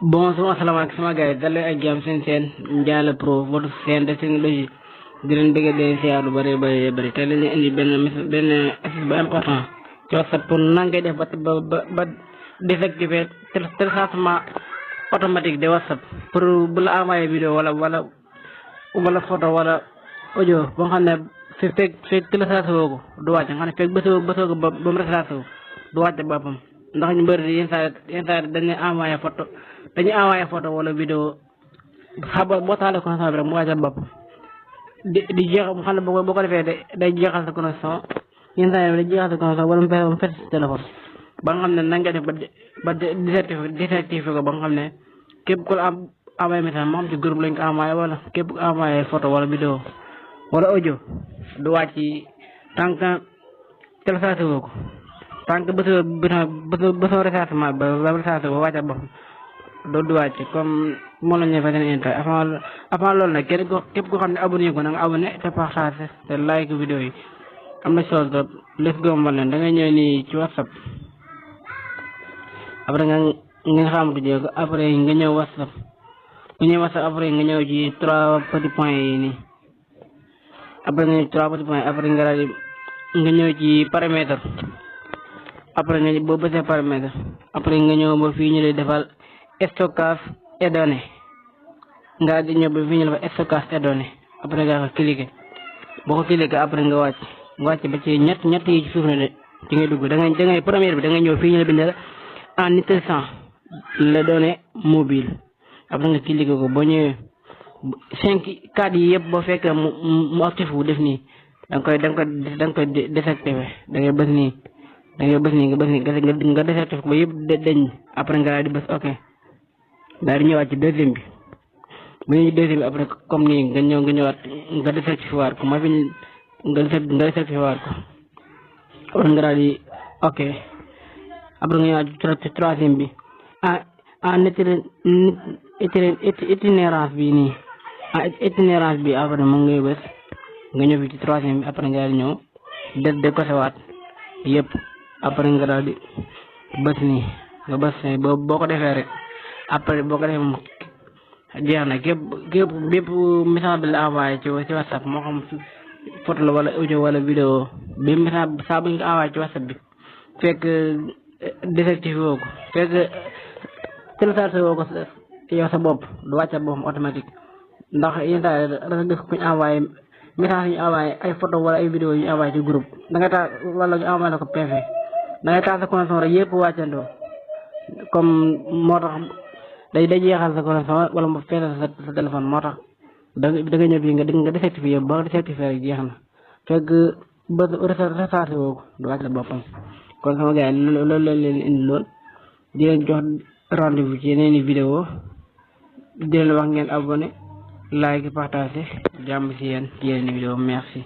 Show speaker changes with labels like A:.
A: Bon, asalaamaaleykum sama gars yi dalee ak jàmm seen Ndiala Pro votre chaîne de technologie di leen bëgg di siyaar lu bëri te leen indi benn astuce bu important ci WhatsApp pour nan ngay def ba désactiver téléchargement automatique de WhatsApp pour bu la envoyé vidéo wala photo wala audio ba nga xam ne fekk téléchargé woo ko du wàcc nga xam ne fekk bësoo ko ba mu téléchargé du wàcc boppam ndax ñu bëri yenn saa dañuy envoyé photo wala vidéo boo taalee connexion bi rek mu wàcc boppam di jeex mu xam ne boo ko defee day jeexal sa connexion yenn saa yi day jeexal sa connexion wala mu fet sa téléphone ba nga xam ne nan nga def ba désactiver ko ba nga xam ne képp ku la envoyé message moo xam ci groupe lañ ko envoyé wala képp ku envoyé photo wala vidéo wala audio du wàcc tant que téléchargé woo ko tant que bësoo rechargement ba rechargé ba wàccal boppam du wàcc comme moom la ñu fa seen intérêt avant loolu nag képp koo xam ne abonné ko na nga abonné te partagé te like vidéo yi am na solo trop let's go mbal leen da ngay ñëw nii ci WhatsApp après nga xamante ne ko après nga ñëw WhatsApp après nga ñëw ci 3 petits points yi nii après nga ñëw 3 petits points après nga daal nga ñëw ci paramètre après nga boo bësee paramètre après nga ñëw ba fii ñu lay defal stockage et données nga di ñëw ba fii ñu defal stockage et données après nga ko cliquer boo ko cliquer après nga wàcc ba ci ñett yi ci suuf ne de ci ngay dugg da ngay première bi da ngay ñëw fii ñu la bindal en utilisant les données mobiles après nga cliquer ko boo ñëwee 5 cas yi yëpp boo fekkee mu actif wu def nii da nga koy désactiver da ngay bës nii nga désactiver ko ba yëpp deñ après nga daal di bës ok daal di ñëwaat ci deuxième bi bu ñëwee ci deuxième bi après comme nii nga ñëwaat nga désactiver waat ko nga désactiver waat ko après nga daal di ok après nga ñëwaat ci troisième bi en itinérance bi nii itinérance bi après moom ngay bës nga ñëw fi ci troisième bi après nga daal di ñëw décoché waat yëpp après nga daal di bës nii nga bës boo ko defee rek après boo ko defee moom jeex na bépp message bi la envoyé ci WhatsApp moo xam photo la wala audio wala vidéo bi message saa bu ñu ko envoyé ci WhatsApp bi fekk désactivé woo ko fekk téléchargé woo ko yow sa bopp du wàcc boppam automatique ndax yenn saa yi da nga gis ku ñu envoyé message ñu envoyé ay photo wala ay vidéo ñu envoyé ci groupe da ngay taal wala ñu envoyé la ko PV da ngay taal sa connexion rek yëpp wàccandoo comme moo tax day jeexal sa connexion wala mu feesal sa téléphone moo tax da nga ñëw fii nga désactivé yëpp ba nga désactivé rek jeex na fekk ba rechargé woo ko du wàcc boppam kon sama gars yi loolu leen indi lool di leen jox rendez-vous ci yeneen i vidéo di leen wax ngeen abonné like partager jàmm ci yéen ci yeneen i vidéo merci